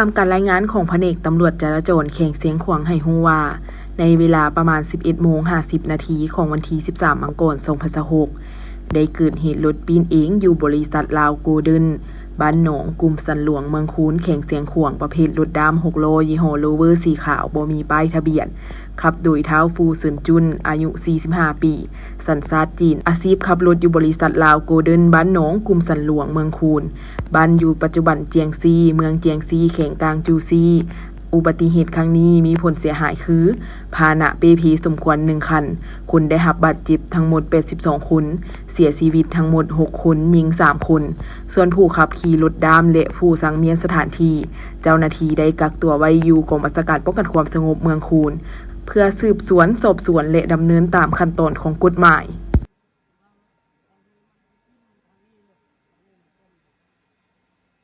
ຕາມການລາຍງານຂອງພະແນກຕຳຫຼວດຈະລາຈອນແຂວງຊຽງຂວາງໃຫ້ຮູ້ວ່າ ໃນເວລາປະມານສິບເອັດໂມງຫ້າສິບນາທີຂອງວັນທີສິບສາມ ມັງກອນ ສອງພັນຊາວຫົກ ໄດ້ເກີດເຫດລົດປີ້ນເອງຢູ່ບໍລິສັດລາວໂກລເດີນ ບ້ານໜອງ ກຸ່ມສັນຫຼວງ ເມືອງຄູນ ແຂວງຊຽງຂວາງ ປະເພດລົດດ້າມຫົກລໍ້ ຍີ່ຫໍ້ໂຣເວີສີຂາວ ບໍ່ມີປ້າຍທະບຽນ ຂັບໂດຍທ້າວ ຟູເຊິນຈຸນ ອາຍຸສີ່ສິບຫ້າປີ ສັນຊາດຈີນ ອາຊີບຂັບລົດຢູ່ບໍລິສັດລາວໂກລເດີນ ບ້ານໜອງ ກຸ່ມສັນຫຼວງ ເມືອງຄູນ ບ້ານຢູ່ປັດຈຸບັນຈຽງຊີ ເມືອງຈຽງຊີ ແຂວງກາງຈູຊີ. ອຸບັດຕິເຫດຄັ້ງນີ້ມີຜົນເສຍຫາຍຄື ພາຫະນະເປ້ເພສົມຄວນໜຶ່ງຄັນ, ຄົນໄດ້ຮັບບາດເຈັບທັງໝົດແປດສິບສອງຄົນ, ເສຍຊີວິດທັງໝົດຫົກຄົນ, ຍິງສາມຄົນ. ສ່ວນຜູ້ຂັບຂີ່ລົດດ້າມ ແລະ ຜູ້ສັງມຽນສະຖານທີ່ ເຈົ້າໜ້າທີ່ໄດ້ກັກຕົວໄວ້ຢູ່ກອງບັນຊາການປ້ອງກັນຄວາມສະຫງົບເມືອງຄູນ ເພື່ອສືບສວນ, ສອບສວນ ແລະ ດຳເນີນຕາມຂັ້ນຕອນຂອງກົດໝາຍ.